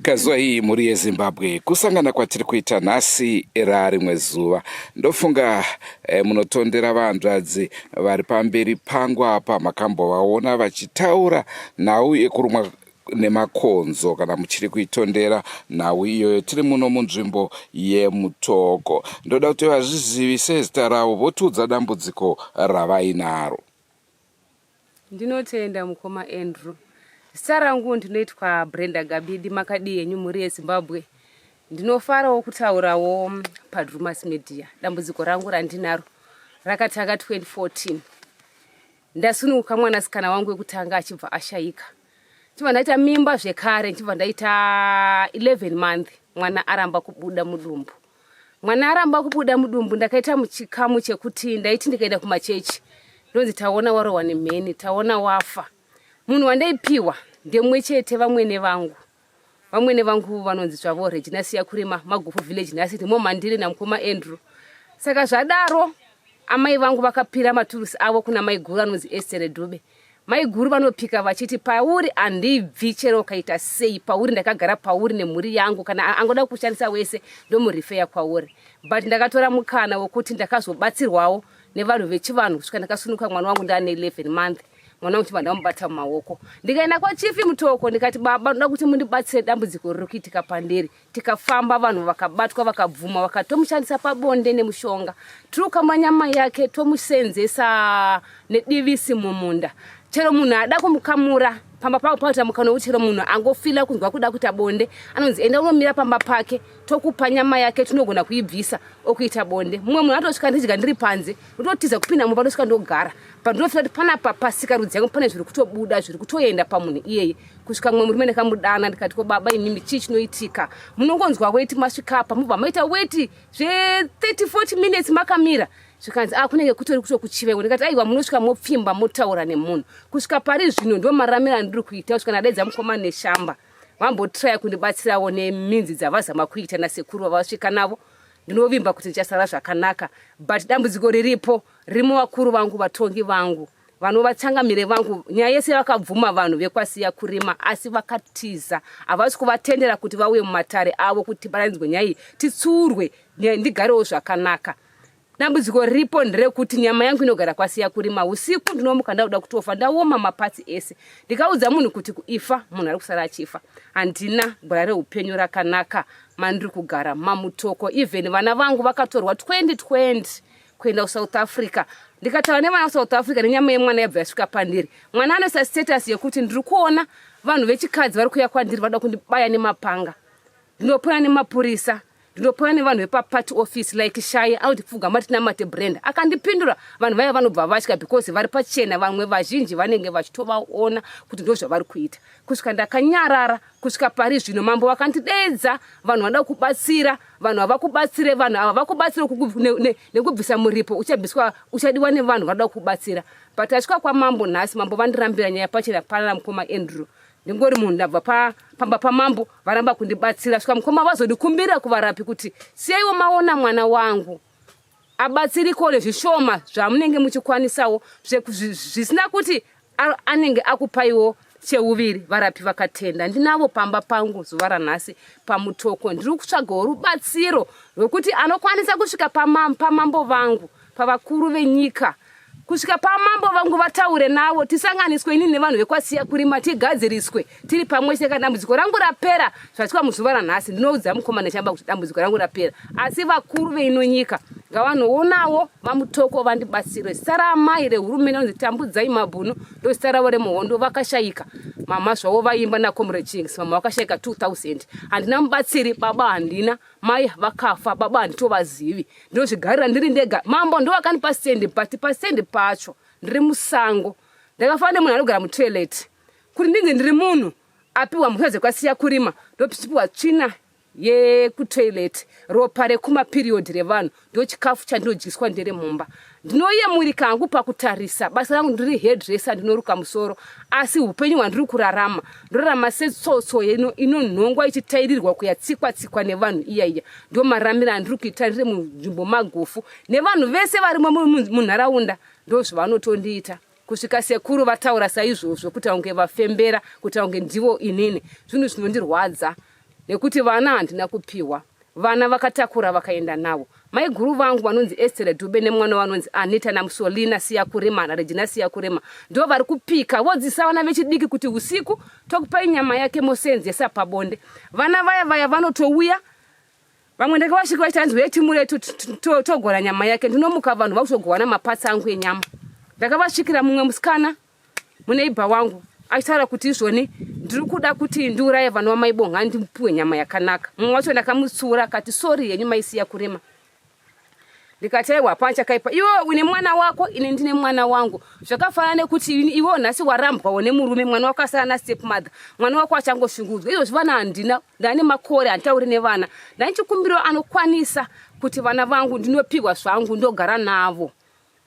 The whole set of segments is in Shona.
Kazuva iyi mhuri yeZimbabwe, kusangana kwatiri kuita nhasi rarimwe zuva. Ndofunga munotondera vahanzvadzi vari pamberi pangu apa, makambovaona vachitaura nhau yekurumwa nemakonzo. Kana muchiri kuitondera nhau iyoyo, tiri muno munzvimbo yeMutoko. Ndoda kuti vazvizivise zita ravo, votiudza dambudziko ravainaro. Ndinotenda, mukoma Andrew. Zita rangu ndinoitwa Brenda Gabidi. Makadii henyu, mhuri yeZimbabwe? Ndinofarawo kutaurawo paDrumas Media. Dambudziko rangu randinaro rakatanga 2014, ndasununguka mwanasikana wangu wekutanga achibva ashayika. Ndibva ndaita mimba zvekare, ndibva ndaita 11 month, mwana aramba kubuda mudumbu. Mwana aramba kubuda mudumbu, ndakaita muchikamu chekuti ndaiti ndikaenda kumachechi ndonzi taona warohwa nemheni, taona wafa. Munhu wandaipiwa ndemwe chete, vamwene vangu. Vamwene vangu vanonzi zvavo Regina Siya Kurima, Magufu Village. Nhasi ndimo mandiri namukoma Andrew. Saka zvadaro, amai vangu vakapira maturusi avo kuna maiguru anonzi Estere Dube. Maiguru vanopika vachiti, "Pauri handibvi, chero ukaita sei. Pauri ndakagara pauri nemhuri yangu. Kana angoda kushandisa wese, ndomurifeya kwauri." But ndakatora mukana wekuti ndakazobatsirwawo nevanhu vechivanhu kusvika ndakasunuka mwana wangu ndaane 11 month. Mwana wangu chibva ndamubata mumaoko, ndikaenda kwaChief Mutoko, ndikati, "Baba, ndoda kuti mundibatsire, dambudziko riri kuitika pandiri." Tikafamba, vanhu vakabatwa, vakabvuma, vakatomushandisa pabonde nemushonga. Tiri kukama nyama yake, tomusenzesa nedivisi mumunda. Chero munhu ada kumukamura pamba pavo, pakuita mukana wekuti chero munhu angofila kunzwa kuda kuita bonde, anonzi, "Enda unomira pamba pake, tokupa nyama yake, tinogona kuibvisa okuita bonde." Mumwe munhu atosvika ndidya ndiri panze, ndototiza kupinda mumba, ndosvika ndogara pandinofila kuti panapa pasikarudzi yangu pane zviri kutobuda, zviri kutoenda pamunhu iyeye. Kusvika mumwe murume ndakamudana, ndikati, "Ko baba imimi, chii chinoitika? Munongonzwa weti, masvika apa mubva maita weti zve30 40 minutes makamira." Zvikanzi, "A, kunenge kutori kutokuchivengo." Ndikati, "Aiwa, munosvika mopfimba, motaura nemunhu." Kusvika pari zvino ndo mararamiro andiri kuita, kusvika ndadaidza mukoma Neshamba, vambotraya kundibatsirawo neminzi dzavazama kuita nasekuru vavasvika navo. Ndinovimba kuti ndichasara zvakanaka, but dambudziko riripo rimo vakuru vangu, vatongi vangu, vanovatsangamire vangu. Nyaya yese vakabvuma vanhu vekwaSiya Kurima, asi vakatiza. Havasi kuvatendera kuti vauye mumatare avo kuti tibaranidze nyaya iyi, titsurwe, ndigarewo zvakanaka. Dambudziko riripo nderekuti nyama yangu inogara kwaSiya Kurima. Usiku ndinomuka ndakuda kutofa, ndaoma mapatsi ese. Ndikaudza munhu kuti kuifa, munhu ari kusara achifa. Handina gwara reupenyu rakanaka mandiri kugara maMutoko. Even vana vangu vakatorwa 2020 kuenda kuSouth Africa. Ndikataura nevana kuSouth Africa, nenyama yemwana yabva yasvika pandiri. Mwana anoisa status yekuti ndiri kuona vanhu vechikadzi vari kuuya kwandiri, vada kundibaya nemapanga. Ndinopona nemapurisa, ndinopona nevanhu vepaparty office like Shai anoti, "Pfugama tinamate, Brenda." Akandipindura, vanhu vaya vanobva vatya because vari pachena. Vamwe vazhinji vanenge vachitovaona kuti ndo zvavari kuita. Kusvika ndakanyarara kusvika pari zvino. Mambo vakandidedza, vanhu vanoda kubatsira, vanhu havakubatsire. Vanhu ava vakubatsire nekubvisa muripo uchabviswa, uchadiwa nevanhu vanoda kubatsira. But asvika kwamambo nhasi, mambo vandirambira nyaya pachena pana mukoma Andrew. Ndingori munhu ndabva pamba pamambo, varamba kundibatsira. Svika mukoma vazondikumbira kuvarapi kuti, "Siyaiwo maona mwana wangu abatsiriko nezvishoma zvamunenge muchikwanisawo, zvisina kuti anenge akupaiwo cheuviri." Varapi vakatenda. Ndinavo pamba pangu zuva ranhasi paMutoko. Ndiri kutsvagawo rubatsiro rwekuti anokwanisa kusvika pamambo vangu, pavakuru venyika, kusvika pamambo vangu, vataure navo, tisanganiswe inini nevanhu vekwaSiya Kurima, tigadziriswe tiri pamwe chete. Kana dambudziko rangu rapera zvasvika muzuva ranhasi, ndinoudza mukoma Neshamba kuti dambudziko rangu rapera. Asi vakuru veino nyika ngavanoonawo vaMutoko, vandibatsire. Zita raamai rehurumende anonzi Tambudzai Mabhunu, ndo zita ravo remuhondo. Vakashayika mama zvavo vaimba naComrade Chinx. Mama vakashayika 2000. Handina mubatsiri, baba handina, mai vakafa, baba handitovazivi. Ndinozvigarira ndiri ndega. Mambo ndo vakandipa stand, but pastand pacho ndiri musango. Ndakafanana nemunhu anogara mutoilet. Kuti ndinzi ndiri munhu apiwa mhuka dzekwaSiya Kurima, ndopiwa tsvina yekutoilet, ropa rekumaperiod revanhu, ndo chikafu chandinodyiswa ndere mumba. Ndinoyemurika hangu pakutarisa. Basa rangu ndiri hairdresser, ndinoruka musoro, asi upenyu hwandiri kurarama, ndorarama setsotso inonhongwa ichitairirwa kuyatsikwa tsikwa nevanhu. Iya iya ndo mararamiro andiri kuita ndiri munzvimbo magofu. Nevanhu vese varimo munharaunda ndo zvavanotondiita. Kusvika sekuru vataura saizvozvo kuita kunge vafembera, kuita kunge ndivo inini. Zvinhu zvinondirwadza nekuti vana handina kupiwa. Vana vakatakura vakaenda navo. Maiguru vangu vanonzi Esther Dube nemwana vanonzi Anita naMusolina Siyakurima naRegina Siyakurima ndo vari kupika vodzidzisa vana vechidiki kuti usiku tokupai nyama yake moseenzesa pabonde. Vana vaya vaya vanotouya vamwe ndakavasvika vachiti hanzi uye timure togora nyama yake ndinomuka vanhu vakutogowana mapatsi angu enyama. Ndakavasvikira mumwe musikana Muneibha wangu achitaura kuti izvoni ndiri kuda kuti ndiuraye vana vamaibonga ndipuwe nyama yakanaka. Mumwe wacho ndakamutsiura akati sori henyu maisiya kurema. Ndikati aiwa hapana chakaipa, iwe une mwana wako ini ndine mwana wangu. Zvakafanana nekuti iwe nhasi warambwawo nemurume, mwana wako asara nastep mother, mwana wako achangoshungurudzwa. Izvozvi vana handina, ndane makore handitauri nevana. Ndanichikumbiro anokwanisa kuti vana vangu ndinopihwa zvangu ndogara navo.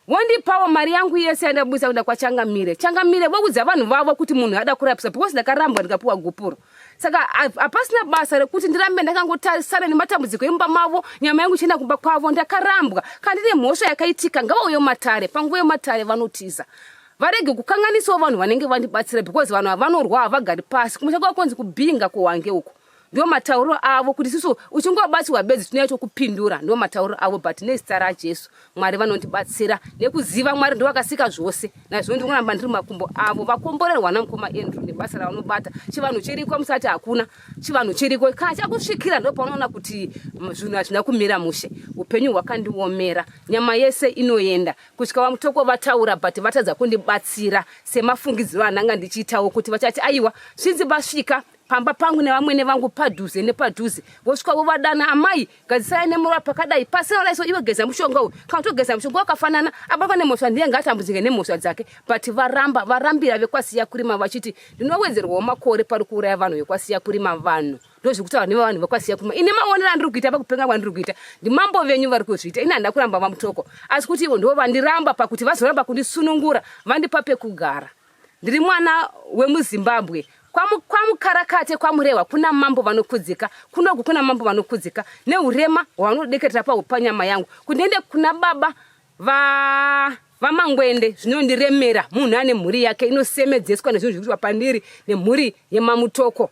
Wondipawo mari yangu yese yandabudisa kuenda kwaChangamire. Changamire voudza vanhu vavo kuti munhu ada kurapisa because ndakarambwa ndikapiwa gupuro. Saka hapasina basa rekuti ndirambe ndakangotarisana nematambudziko emumba mavo, nyama yangu ichienda kumba kwavo. Ndakarambwa. Kana ndine mhosva yakaitika ngavauye mumatare. Panguva yematare vanotiza. Varege kukanganisawo vanhu vanenge vandibatsira because vanhu vanorwa havagari pasi. Kumusha kwavo kunzi kubhinga kuhwange uko. Ndo matauriro avo kuti isusu uchingobatsirwa bedzi tinouya tokupindura. Ndo matauriro avo but nezita raJesu Mwari vanondibatsira nekuziva Mwari ndovakasika zvose. Naizvozvo ndiri kuramba ndiri makumbo avo. Vakomborerwa namukoma Andrew nebasa ravanobata. Chivanhu chiriko musati hakuna. Chivanhu chiriko. Kana chakusvikira ndopaunoona kuti zvinhu hazvina kumira mushe. Upenyu hwakandiomera. Nyama yese inoenda. Kusvika vaMutoko vataura but vatadza kundibatsira semafungidziro andanga ndichiitawo kuti vachati aiwa zvinzi vasvika pamba pangu nevamwene vangu padhuze nepadhuze vosvika vovadana amai gadzisai nemurova pakadai pasina kudai so iwe geza mushonga uyu kana kutogeza mushonga wakafanana abatwa nemhosva ndiye ngaatambudzike nemhosva dzake but varamba varambira vekwasiya kurima vachiti ndinowedzerwawo makore pari kuuraya vanhu vekwasiya kurima vanhu ndozvikutaura nevanhu vekwasiya kurima ini maonero andiri kuita pakupenga kwandiri kuita ndimambo venyu vari kuzviita ini handina kuramba vamutoko asi kuti ivo ndivo vandiramba pakuti vazoramba kundisunungura vandipa pekugara Ndiri mwana wemuZimbabwe. KwaMukarakate kwaMurehwa kuna mambo vanokudzika, kunoku kuna mambo vanokudzika neurema hwavanodeketera panyama yangu. Kuti ndiende kuna baba va vaMangwende zvinondiremera. Munhu ane mhuri yake inosemedzeswa nezvinhu zviri kuitwa pandiri nemhuri yemaMutoko.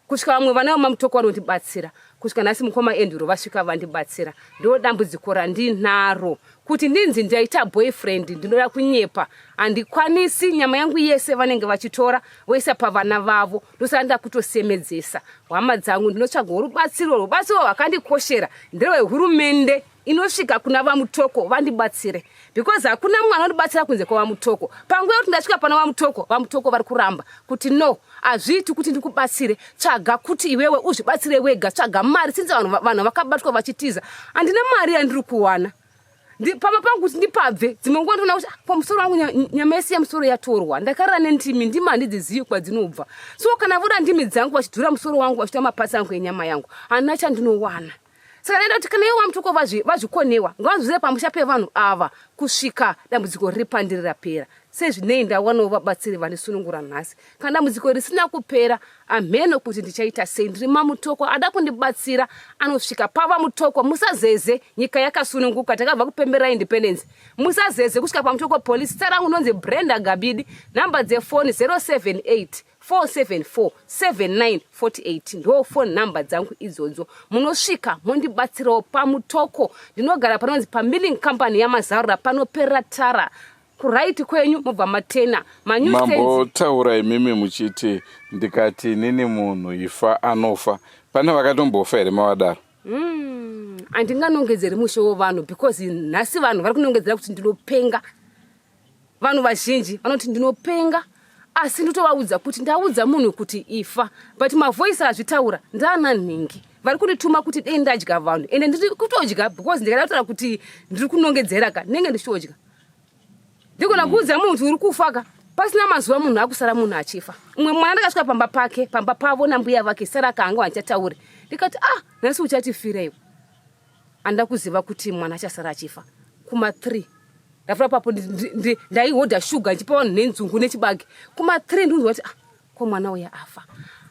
Kusvika vamwe vana vemamutoko vanondibatsira kusvika nhasi mukoma Andrew vasvika vandibatsira. Ndo dambudziko randinaro kuti ndinzi ndaita boyfriend ndinoda kunyepa handikwanisi. Nyama yangu yese vanenge vachitora voisa pavana vavo ndosaka ndakutosemedzesa hama dzangu. Ndinotsvagawo rubatsiro, rubatsiro rwakandikoshera nderwehurumende inosvika kuna vamutoko vandibatsire because hakuna mwana anondibatsira kunze kwavamutoko. Panguva yekuti ndasvika pana vamutoko, vamutoko vari kuramba kuti no, hazviiti kuti ndikubatsire, tsvaga kuti iwewe uzvibatsire wega, tsvaga mari. Since vanhu vakabatwa vachitiza, handina mari yandiri kuwana pamba pangu kuti ndipabve. Dzimwe nguva ndinoona kuti ah, pamusoro wangu nyama yese yemusoro yatorwa, ndakarara nendimi, ndimi handidzizivi kwadzinobva. So kana voda ndimi dzangu vachidhura musoro wangu vachitora mapatsi angu enyama yangu, handina chandinowana. Saka ndaida kuti kana ivo vaMutoko vazvikonewa ngavanzwire pamusha pevanhu ava kusvika dambudziko riri pandiri rapera. Sezvinei ndawanawo vabatsiri vandisunungura nhasi. Kana dambudziko risina kupera hamheno kuti ndichaita sei. Ndiri maMutoko ada kundibatsira anosvika pavaMutoko. Musazeze, nyika yakasununguka takabva kupemberera independence. Musazeze kusvika paMutoko police. Zita rangu ndonzi Brenda Gabidi, nhamba dzefoni 078 474 7948 ndo phone number dzangu idzodzo. Munosvika mondibatsirawo paMutoko. Ndinogara panonzi pamilling company yaMazarura panoperera tara kuright kwenyu mobva matena mambotaura imimi muchiti ndikati inini munhu ifa anofa. Pane vakatombofa here mavadaro? Handinganongedzeri mushe wevanhu because nhasi vanhu vari kunongedzera kuti ndinopenga. Vanhu vazhinji vanoti ndinopenga asi ndotovaudza kuti ndaudza munhu kuti ifa but mavoice azvitaura ndaana nhingi vari kundituma kuti dei ndadya vanhu ende ndiri kutodya because ndikada kutaura kuti ndiri kunongedzera ka ndinenge ndichitodya. Ndigona kuudza munhu kuti uri kufa ka pasina mazuva munhu akusara munhu achifa. Umwe mwana ndakasvika pamba pake pamba pavo nambuya vake sara kaanga vandichataure ndikati ah nhasi uchatifira iwe. Andida kuziva kuti mwana achasara achifa kuma 3 ndafura papo ndaihodha shuga ndichipa vanhu nenzungu nechibage kuma 3 ndinzwa kuti ah, ko mwana uya afa.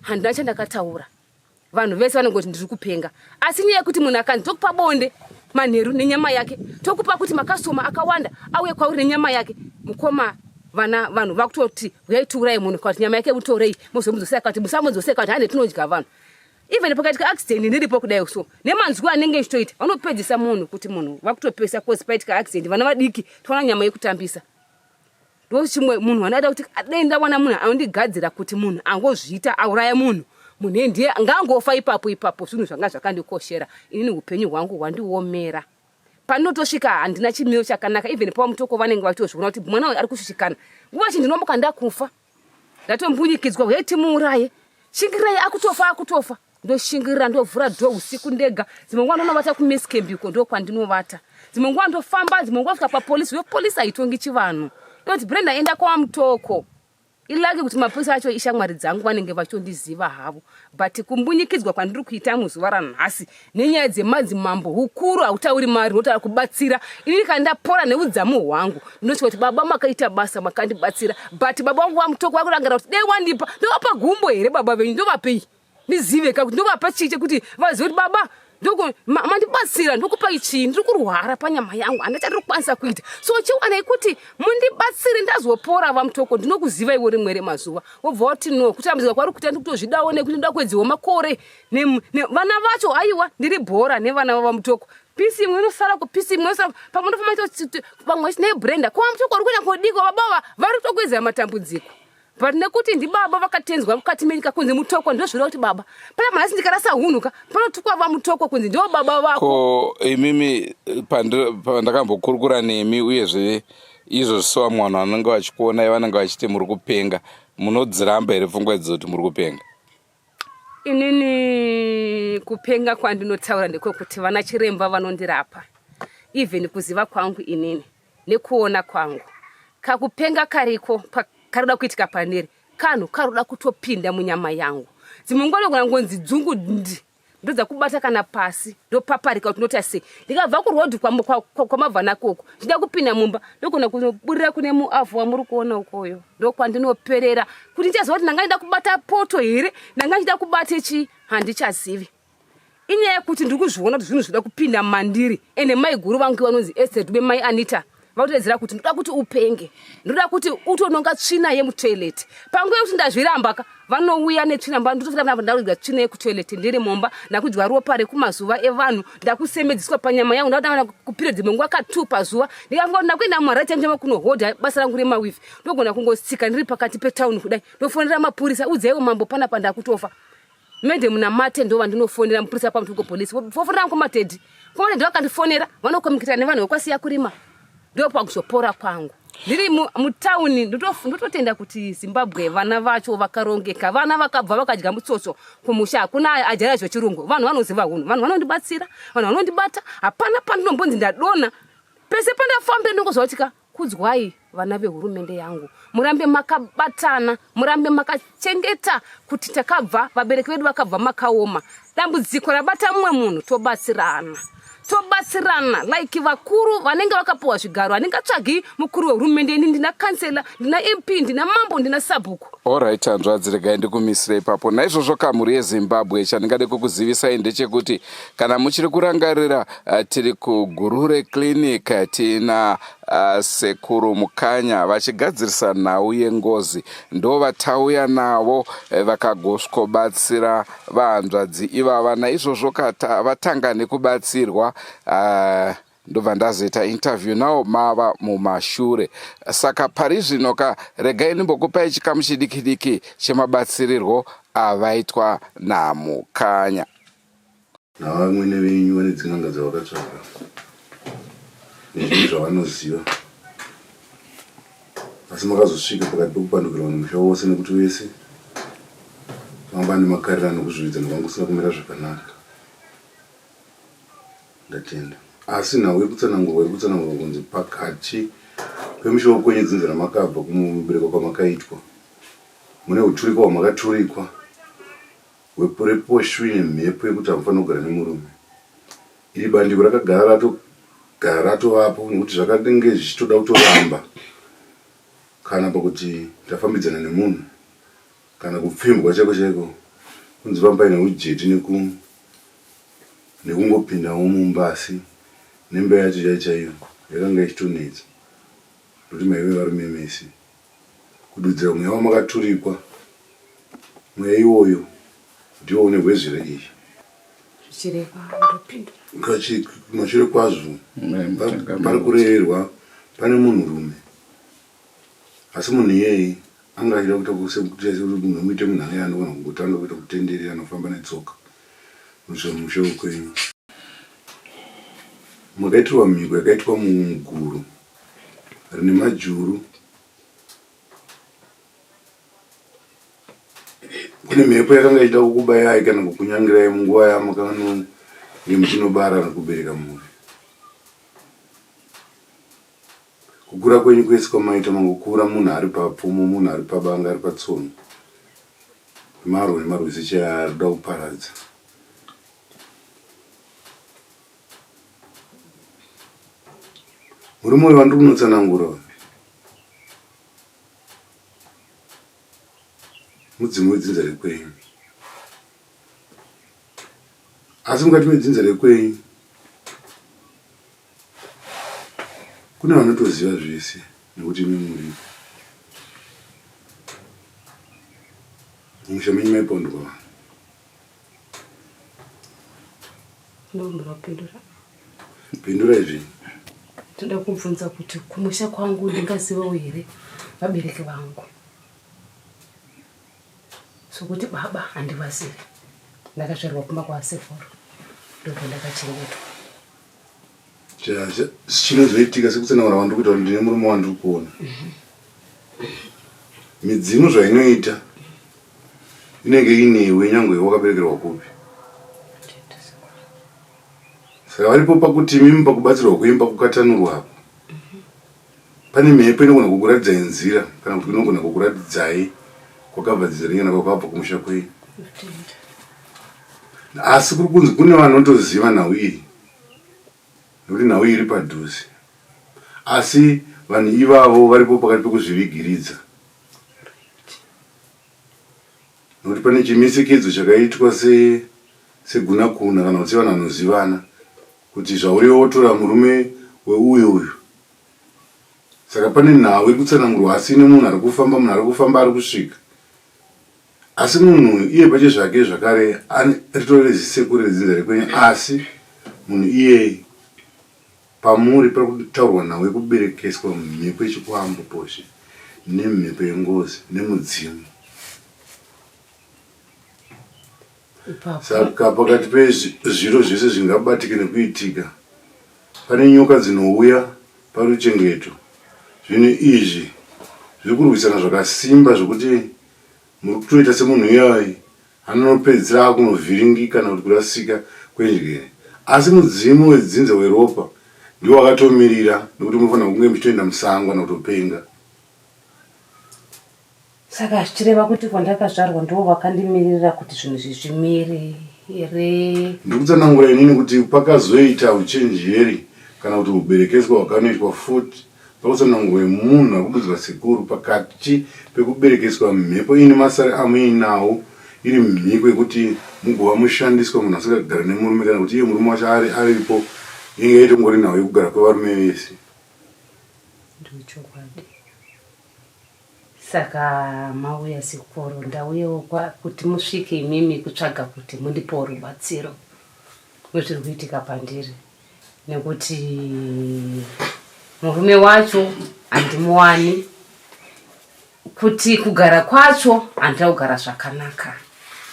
Handina chandakataura, vanhu vese vanongoti ndiri kupenga. Asi nyaya yekuti munhu akanzi tokupa bonde manheru nenyama yake, tokupa kuti makasoma akawanda auye kwauri nenyama yake, mukoma Vana vanhu vakutoti huyai tiuraye munhu kana kuti nyama yake mutorei mozomudzosera kana kuti musamudzosera kana kuti hande tinodya vanhu. Even pakaitika accident ndiripo kudai so nemanzwi anenge echitoita vanopedzisa munhu kuti munhu vakutopesa cause paitika accident vana vadiki towana nyama yekutambisa. Ndochimwe munhu wandada kuti dai ndawana munhu anondigadzira kuti munhu angozviita auraya munhu munhu ndiye ngangofa ipapo ipapo zvinhu zvanga zvakandikoshera inini upenyu hwangu hwandiomera Pandinotosvika handina chimiro chakanaka even pavamutoko vanenge vachitozviona kuti mwana uyu ari kushushikana. Nguva zhinji ndinomuka ndakufa. Ndatombunyikidzwa huyai timuuraye. Shingirirai akutofa akutofa. Ndoshingirira ndovhura door usiku ndega. Dzimwe nguva ndonovata kuMess camp uko ndokwandinovata. Dzimwe nguva ndofamba dzimwe nguva kusvika papolice. Uyo police haitongi chivanhu. Inoti Brenda enda kwaMutoko. Ilucky kuti mapurisa acho ishamwari dzangu vanenge vachitondiziva havo but kumbunyikidzwa kwandiri kuita muzuva ranhasi nenyaya dzemadzimambo hukuru hautauri mari unotaura kubatsira ini kana ndapora neudzamu hwangu ndinotya kuti baba makaita basa makandibatsira but baba vangu vamutoko vakurangarira kuti dei wandipa ndovapa gumbo here baba venyu ndovapei ndizive ka kuti ndovapa chii chekuti vazive kuti baba ndoku mandibatsira ndokupai chii ndiri kurwara panyama yangu handina chandiri kukwanisa kuita so chiwanai kuti mundibatsire ndazopora vamutoko ndinokuziva iwo rimwe remazuva wobva wati no kutambudzika kwari kuita ndikutozvidawo nekuti ndoda kuwedziwa makore vana vacho aiwa ndiri bhora nevana vavamutoko pisi imwe inosara kupisi imwe inosara pamwe ndofamba vamwe vachine brenda ko vamutoko vari kuenda kodiko baba vari kutokuwedzera matambudziko But nekuti ndibaba vakatenzwa mukati menyika kunzi mutoko ndozvireva kuti baba pana manhasi ndikarasa hunhu ka panotukwa vamutoko kunzi ndo baba vako. Ko imimi pandakambokurukura nemi uyezve izvo zviso vamwe vanhu vanenge vachikuonai vanenge vachiti muri kupenga munodziramba here pfungwa idzo kuti muri kupenga? Inini kupenga kwandinotaura ndekwekuti vana chiremba vanondirapa even kuziva kwangu inini nekuona kwangu kakupenga kariko karoda kuitika pandiri kanhu karoda kutopinda munyama yangu dzimwe nguva ndogona ngonzi dzungu ndi ndodza kubata kana pasi ndopaparika kuti ndota sei ndikabva kurodhi kwamabva nakoko ndida kupinda mumba ndogona kunoburira kune muavhu wamuri kuona ukoyo ndokwandinoperera kuti ndichaziva kuti ndanga ndida kubata poto here ndanga ndida kubate chii handichazivi inyaya yekuti ndiri kuzviona kuti zvinhu zvinoda kupinda mandiri ende maiguru vangu vanonzi Esther Dube mai Anita vakutoedzera kuti ndoda kuti upenge ndoda kuti utononga tsvina yemutoilet panguva yekuti ndazviramba ka vanouya netsvina mba ndotofira ndakudya tsvina yekutoilet ndiri mumba ndakudya ropa rekumazuva evanhu ndakusemedziswa panyama yangu ndakuda kupira dzimwe nguva ka2 pazuva ndikafunga kuti ndakuenda muharare chaimu kunohodha basa rangu remawivi ndogona kungotsika ndiri pakati petauni kudai ndofonera mapurisa udzaiwo mambo panapa ndakutofa Madam Namate ndo vandinofonera mupurisa paMutoko police vofonera mukoma Teddy. Mukoma Teddy vakandifonera vanokomikita nevanhu vekwasiya kurima ndopakuzopora kwangu ndiri mutauni ndototenda kuti Zimbabwe vana vacho vakarongeka vana vakabva vakadya mutsotso kumusha hakuna ajaira zvechirungu vanhu vanoziva hunhu vanhu vanondibatsira vanhu vanondibata hapana pandinombonzi ndadona pese pandafambe ndongozwa kuti ka Kudzwai vana vehurumende yangu, murambe makabatana, murambe makachengeta kuti takabva, vabereki vedu vakabva makaoma. Dambudziko rabata mumwe munhu, tobatsirana tobatsirana like vakuru vanenge vakapiwa zvigaro handingatsvagi mukuru wehurumende ini ndina kansela ndina mp ndina mambo ndina sabhuku Alright hanzvadzi regai ndikumisire ipapo. Naizvozvo ka mhuri yeZimbabwe chandingade kukuzivisai ndechekuti kana muchiri kurangarira eh, tiri kuGurure Clinic eh, tiina uh, sekuru Mukanya vachigadzirisa nhau yengozi ndovatauya navo vakagosvikobatsira vahanzvadzi ivava naizvozvo ka vatanga nekubatsirwa uh, ndobva ndazoita interview nawo mava mumashure saka pari zvino ka regai ndimbokupai chikamu chidiki diki chemabatsirirwo avaitwa namukanya Navamwene venyu vane dzin'anga dzavakatsvaga nezvinhu zvavanoziva asi makazosvika pakati pekupandukirwa nemusha wose nekuti vese vanga vane makarirano kuzvividza nokwanga kusina kumira zvakanaka Ndatenda. Asi nhau yekutsanangurwa iri kutsanangurwa kunzi pakati pemusha wekwenyu dzinza ramakabva kumubereko kwamakaitwa mune huturikwa hwamakaturikwa hweposhwi nemhepo yekuti hamufaniri kugara nemurume. Iri bandiko rakagara ratogara ratovapo nekuti zvakange zvichitoda kutoramba kana pakuti tafambidzana nemunhu kana kupfimbwa chaiko chaiko kunzi pamba paine hujeti neku Nekungopindawo mumba asi nemba yacho chaiyo chaiyo yakanga ichitonetsa nekuti maive varume mese. Kududzira mweya wamakaturikwa, mweya iwoyo ndiwo une hwezvera iyi. Zvichireva ndopindura. Kumashure kwazvo pari kurerwa pane munhurume asi munhu iyeye anga achida kuita sekuti munhu muite munhu anga anogona kungotanga kuita kutenderera anofamba netsoka kusvika mumusha wekwenyu. Makaitirwa mhiko yakaitwa muguru rine majuru Kune mhepo yakanga ichida kukubayai kana kukunyangirai munguva yamukange muchinobara kana kubereka mhuri. Kukura kwenyu kwese kwamaita mangokura munhu ari papfumo, munhu ari pabanga, ari patsono. Marwo nemarwise chaiyo ari kuda kuparadza. Murume uyu wandiri kunotsanangura uyu mudzimu wedzinza rekwenyu. Asi mukati medzinza rekwenyu kune vanotoziva zvese nekuti imi muripo. Mumusha menyu maipondwa vanhu. Ndokumbira kupindura. Pindura izvi. Ndoda kubvunza kuti kumusha kwangu ndingazivawo here vabereki vangu? Sokuti baba handivazivi. Ndakazvarwa kumba kwasekuru ndokwandakachengetwa. Chinozoitika sekutsanangura kwandiri kuita kuti ndine murume wandiri kuona. Midzimu zvainoita inenge inewe nyangwe wakaberekerwa kupi. Saka varipo pakuti imimi pakubatsirwa kwenyu pakukatanurwa apo pane mhepo inogona kukuratidzai nzira kana kuti inogona kukuratidzai kwakabva dzinza renyu kana kwakabva kumusha kwenyu. Asi kuri kunzi kune vanotoziva nhau iyi nekuti nhau iyi iri padhuze asi vanhu ivavo varipo pakati pekuzvivigiridza Nokuti pane chimisikidzo chakaitwa se, segunakuna kana kuti sevanhu vanozivana kuti zvauriwe wotora murume weuyo uyu. Saka pane nhau iri kutsanangurwa asi ine munhu ari kufamba, munhu ari kufamba ari kusvika. Asi munhu uyu iye pachezvake zvakare ritori rezisekuru redzinza rekwenyu asi munhu iyeye pamuri pari kutaurwa nhau yekuberekeswa mhepo yechikwambo poshe nemhepo yengozi nemudzimu. Saka pakati pezviro zvese zvingabatike nekuitika, pane nyoka dzinouya paruchengeto. Zvinhu izvi zviri kurwisana zvakasimba zvekuti muri kutoita semunhu iyayi anonopedzisira akunovhiringika kana kuti kurasika kwenjere. Asi mudzimu wedzinza weropa ndiwo wakatomirira nekuti munofanira kunge muchitoenda musango kana kutopenga. Saka zvichireva kuti kwandakazvarwa ndivo vakandimiririra kuti zvinhu izvi zvimire here? Ndiri kutsanangura inini kuti pakazoita uchenjeri kana kuti huberekeswa hwakanoitwa futi pakutsanangurwa munhu akududzwa sekuru pakati pekuberekeswa mhepo ine masare amuinawo iri mhiko yekuti mugova mushandiswa munhu asingagare nemurume kana kuti iye murume wacho ari aripo inge itongori nhau yekugara kwevarume vese. Ndochokwadi. Saka mauya sekuru ndauyawo kuti musvike imimi kutsvaga kuti mundipewo rubatsiro rwezviri kuitika pandiri nekuti murume wacho handimuwani kuti kugara kwacho handina kugara zvakanaka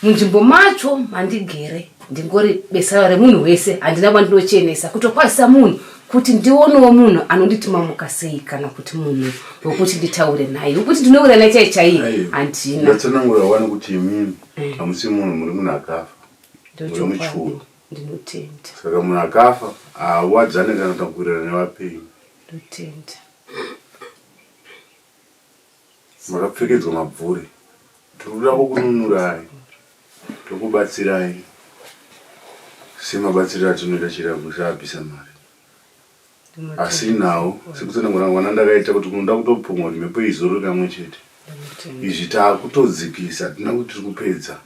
munzvimbo macho mandigere ndingori besara remunhu wese handina kwandinochenesa kutokwazisa munhu kuti ndionewo munhu anonditi mamuka sei kana kuti munhu wekuti nditaure naye wekuti ndinoura naye chai chaiye handina ndatsanangura wani kuti imimi mm. hamusi munhu muri munhu akafa muri muchuru ndinotenda saka munhu akafa hawadzane kana kuwirirana nevapenyu ndotenda Makapfekedzwa mabvuri. Tiri kuda kukununurai tokubatsirai semabatsiriro atinoita chiragwi chaabvisa mari. Asi nhau sekutsanangura kwana ndakaita kuti kunoda kutopumwa kuti mhepo izorore kamwe chete. Izvi takutodzikisa hatina kuti tiri kupedza.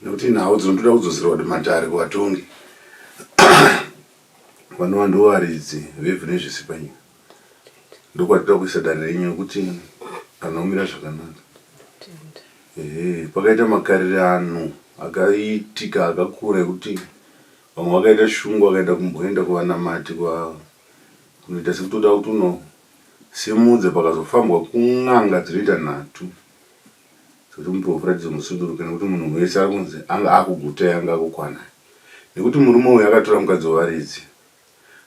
Nekuti nhau dzinotoda kudzoserwa kumatare kuvatongi vanova ndovaridzi vevhu nezvese panyika. Ndokwatinoda kuisa dare renyu nekuti Harina kumira zvakanaka. Ehe, pakaita makarirano akaitika akakura ekuti vamwe vakaita shungu vakaenda kumboenda kuvanamati kwa kunoita sekutoda kuti unosimudza pakazofambwa kun'anga dzinoita nhatu dzekuti muprofita tizomusunduruke nekuti munhu wese ari kunzi anga akugutai anga akukwana nekuti murume uyu akatora mukadzi wevaridzi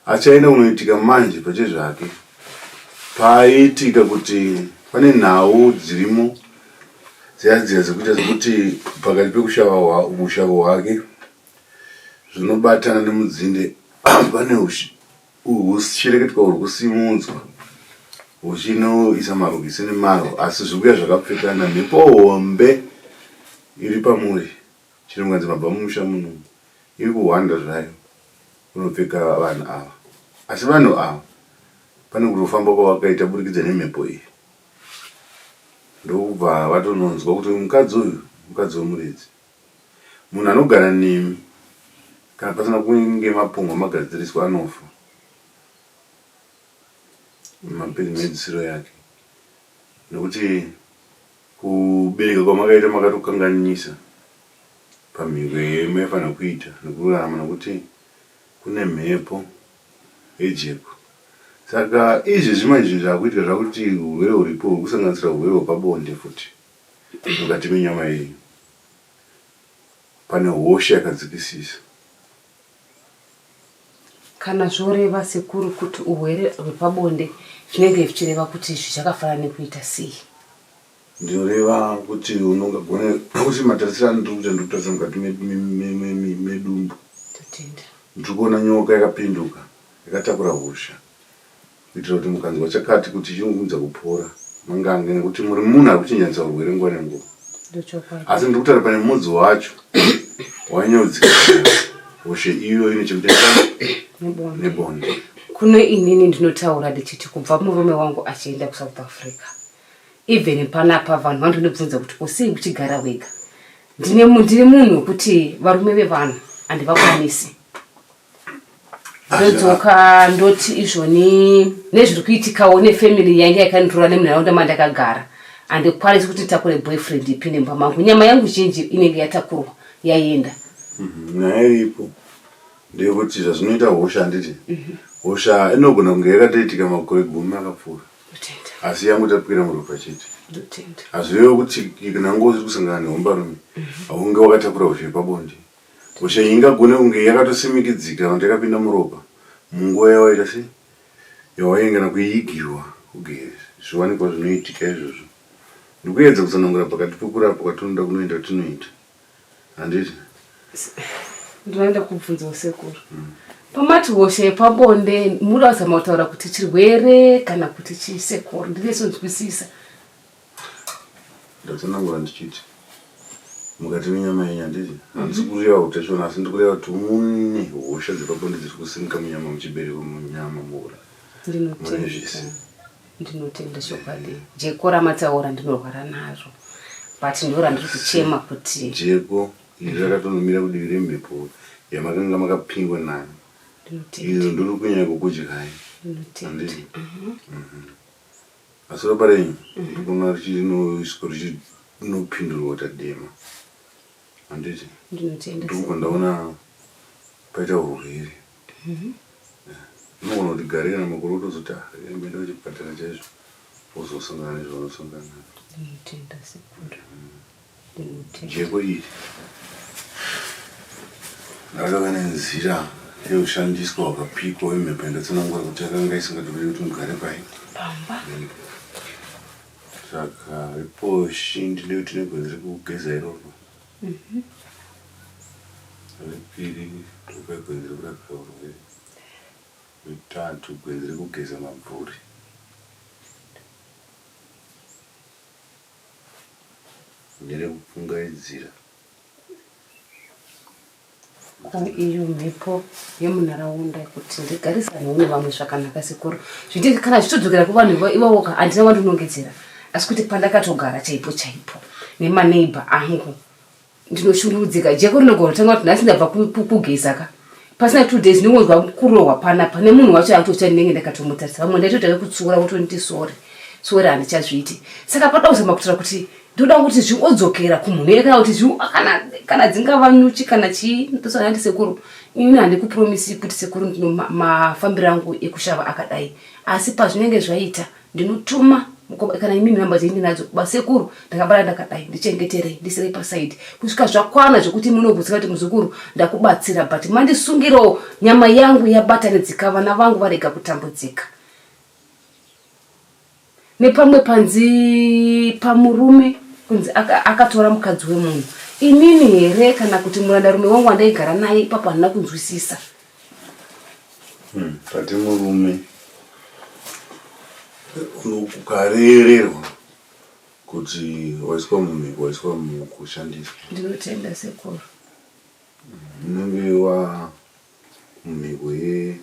Achaenda kunoitika manje pachezvake paaitika kuti pane nhau dzirimo dziya dziya dzekuita dzekuti pakati pekushava ushavo hwake zvinobatana nemudzinde pane hushereketwa huri kusimudzwa huchinoisa marugisi nemaro asi zviri kuya zvakapfekana mhepo hombe iri pamuri chero mukanzi mabva mumusha muno iri kuhwanda zvayo kunopfeka vanhu ava asi vanhu ava pane kutofamba kwavakaita burikidza nemhepo iyi ndokubva vatononzwa kuti mukadzi uyu mukadzi wemuridzi munhu anogara nemi kana pasina kunge mapungwa magadziriswa anofa mhedzisiro yake nekuti kubereka kwamakaita makatokanganisa pamhiko yemaifanira kuita nekurarama nekuti kune mhepo yejeko saka izvezvi manje zvinhu zvakuitika zvakuti hurwere huripo huri kusanganisira hurwere hwepabonde futi mukati menyama yenyu pane hosha yakadzikisisa. Kana zvoreva sekuru kuti urwere hwepabonde zvinenge zvichireva kuti izvi zvakafanana nekuita sei? Ndinoreva kuti unongagone kuti matarisiro andiri kuita ndiri kutarisa mukati medumbu. Totenda. Ndiri kuona nyoka yakapinduka yakatakura hosha kuitira kuti mukanzwa chakati kuti chinokurumidza kupora mangange nekuti muri munhu ari kuchinjanisa urwere nguva nenguva. Ndochokwadi. Asi ndiri kutaura pane mudzi wacho wanyaudzika hosha iyo ine chekuita Nebonde. nebonde. Kune inini ndinotaura ndichiti kubva murume wangu achienda kuSouth Africa Even panapa vanhu vanondibvunza kuti ko sei uchigara wega. Ndine ndiri munhu wekuti varume vevanhu handivakwanisi. Ndodzoka ndoti izvoni nezviri kuitikawo nefamily yange yakanditora nemunharaunda mandakagara handikwanisi kuti nditakure boyfriend ipinde mumba mangu. Nyama yangu zhinji inenge yatakurwa yaenda. Nyaya iripo ndeyekuti zvazvinoita hosha handiti hosha inogona kunge yakatoitika makore gumi akapfuura. Asi yangu tapwira muropa chete. Hazvirevi kuti kana ngozi kusangana nehombarume haunge wakatakura hosha yepabonde. Hosha iyi ingagone kunge yakatosimikidzika kana kuti yakapinda muropa munguva yawaita sei yawaingana kuiigirwa ugere. Zviwanikwa zvinoitika izvozvo. Ndikuedza kutsanangura pakati pekurapwa kwatinoda kunoita tinoita. Handiti? Ndinoenda kubvunzawo sekuru. Pamati hosha yepabonde muda kuzama kutaura kuti chirwere kana kuti chii sekuru ndinetsonzwisisa. Ndatsanangura ndichiti mukati menyama yenyu handiti handisi kureva utachiona asi ndiri kureva kuti mune hosha dzepabonde dziri kusimuka munyama muchibereko munyama muura mune zvese. Ndinotenda chokwadi jeko ramataura ndinorwara nazvo but ndo randiri kuchema kuti jeko iri rakatonomira kudivi remhepo yamakanga makapingwa nayo iro ndiri kunyanya kukudyai handiti asi ropa renyu ndikuona richinoiswa richinopindurwa kuita dema Handiti? Ndinotenda. Ndikubva ndaona paita urwere. Unogona kuti gare kana makore utozoti ah regai ndimboenda kuchipatara chaizvo wozosangana nezvaunosangana nazvo. Ndinotenda sekuru. Ndinotenda. Jeko iri rakava nenzira yekushandiswa wakapikwa wemhepo yandatsanangura kuti yakanga isingatodi kuti mugare pai Pamba. Saka riposhi ndine kuti negwenzi rekugeza iroro. Repiri topa gwenzi rekurapira urwere. Retatu gwenzi rekugeza mabvuri. Nderekupfungaidzira. Ko iyo mhepo yemunharaunda yekuti ndigarisanewo nevamwe zvakanaka sekuru zviti kana zvichidzokera kuvanhu ivavoka handina wandinongedzera asi kuti pandakatogara chaipo chaipo nemaneighbor angu ndinoshungurudzika jeko rinogona kutanga kuti nhasi ndabva kugeza ka pasina two days ndinongonzwa kurohwa panapa nemunhu wacho akutotya ndinenge ndakatomutarisa vamwe ndaitoita vekutsura votonditi sorry. Sorry handichazviiti. Saka pada kuzama kutaura kuti ndoda kuti zvingodzokera kumunhu here kana kuti kana, kana dzingava nyuchi kana chii ndosaka ndati sekuru ini handikupromisi kuti sekuru ndino mafambiro angu ekushava akadai asi pazvinenge zvaita ndinotuma kana imimi namba dzenyu ndinadzo basekuru ndakabara ndakadai ndichengeterei ndisirei pasaidi kusvika zvakwana zvekuti munobvunzika kuti muzukuru ndakubatsira but mandisungirawo nyama yangu yabatanidzika vana vangu varega kutambudzika Nepamwe panzi pamurume kunzi akatora mukadzi wemunhu inini here kana kuti murandarume wangu wandaigara naye ipapo handina kunzwisisa. Tati murume ukarererwa kuti waiswa mumhiko waiswa mukushandiswa. Ndinotenda sekuru. Unenge wa mumhiko ye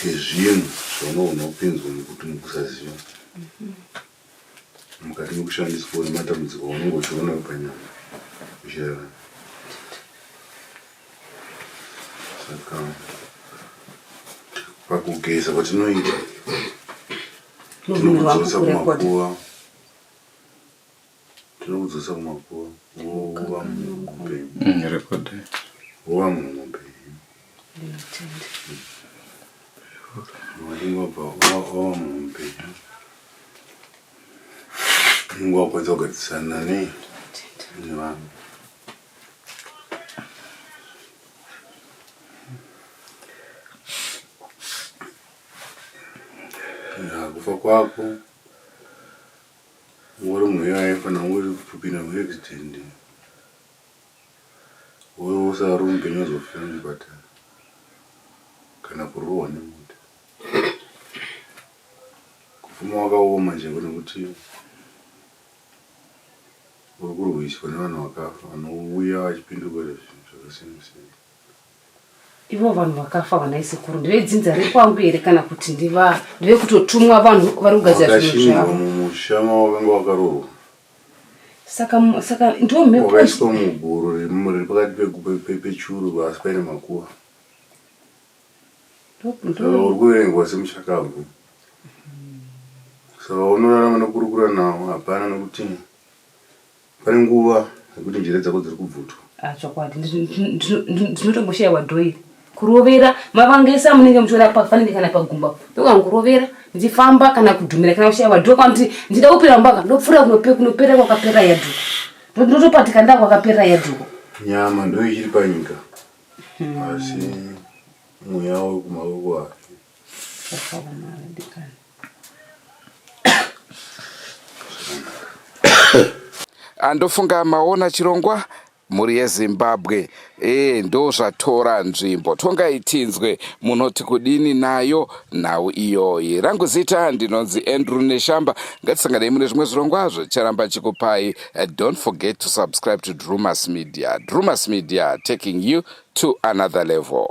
yezvinhu zvaunogona kupinzwa mukuti mukusaziva mukati mekushandiswa nematambudziko aunenge uchiona panyama uchirarama saka pakugeza kwatinoita tinokudzosa kumakuva Tinokudzosa kumakuva wova munhu mupenyu. Record. Wova munhu mupenyu. Mwari wabva wava munhu mupenyu. Mungu wakwanisa kugadzisana nei nevanhu. Kufa kwako Uri munhu uya aifanira uri kupinda muaccident wosara uri mupenyu wozofira muchipatara kana kurohwa nemota. Kupfuma wakaoma chaiko nekuti uri kurwiswa nevanhu vakafa vanouya vachipinduka zvinhu zvakasiyana siyana. Ivo vanhu vakafa vanai sekuru ndevedzinza rekwangu here kana kuti ndiva ndevekutotumwa vanhu vari kugadzira zvinhu zvavo mumusha mawakanga wakaroorwa saka saka ndo mhepo wakaiswa muguru riri pakati pechuru asi paine makuva saka uri kuverengwa semushakabvu saka unorarama nokurukura nawo hapana nokuti Pane nguva yekuti njere dzako dziri kubvutwa. Ah, chokwadi ndinotomboshayiwa dhoiri kurovera mavanga ese amunenge muchiona pafanenge kana pagumba ndokangorovera ndichifamba kana kudhumira kana kushayiwa dhoo kana kuti ndida kupera mumba ndopfuura kunopera kwakapera yadhuko ndotopatika nda kwakapera yadhuko nyama ndo ichiri panyika asi mweya wekumavoko hafi. Andofunga maona chirongwa mhuri yeZimbabwe ee ndozvatora nzvimbo tongai tinzwe munoti kudini nayo nhau iyoyi rangu zita ndinonzi Andrew Neshamba ngatisanganei mune zvimwe zvirongwa zvicharamba chikupai don't forget to subscribe to Drumas Media Drumas Media taking you to another level.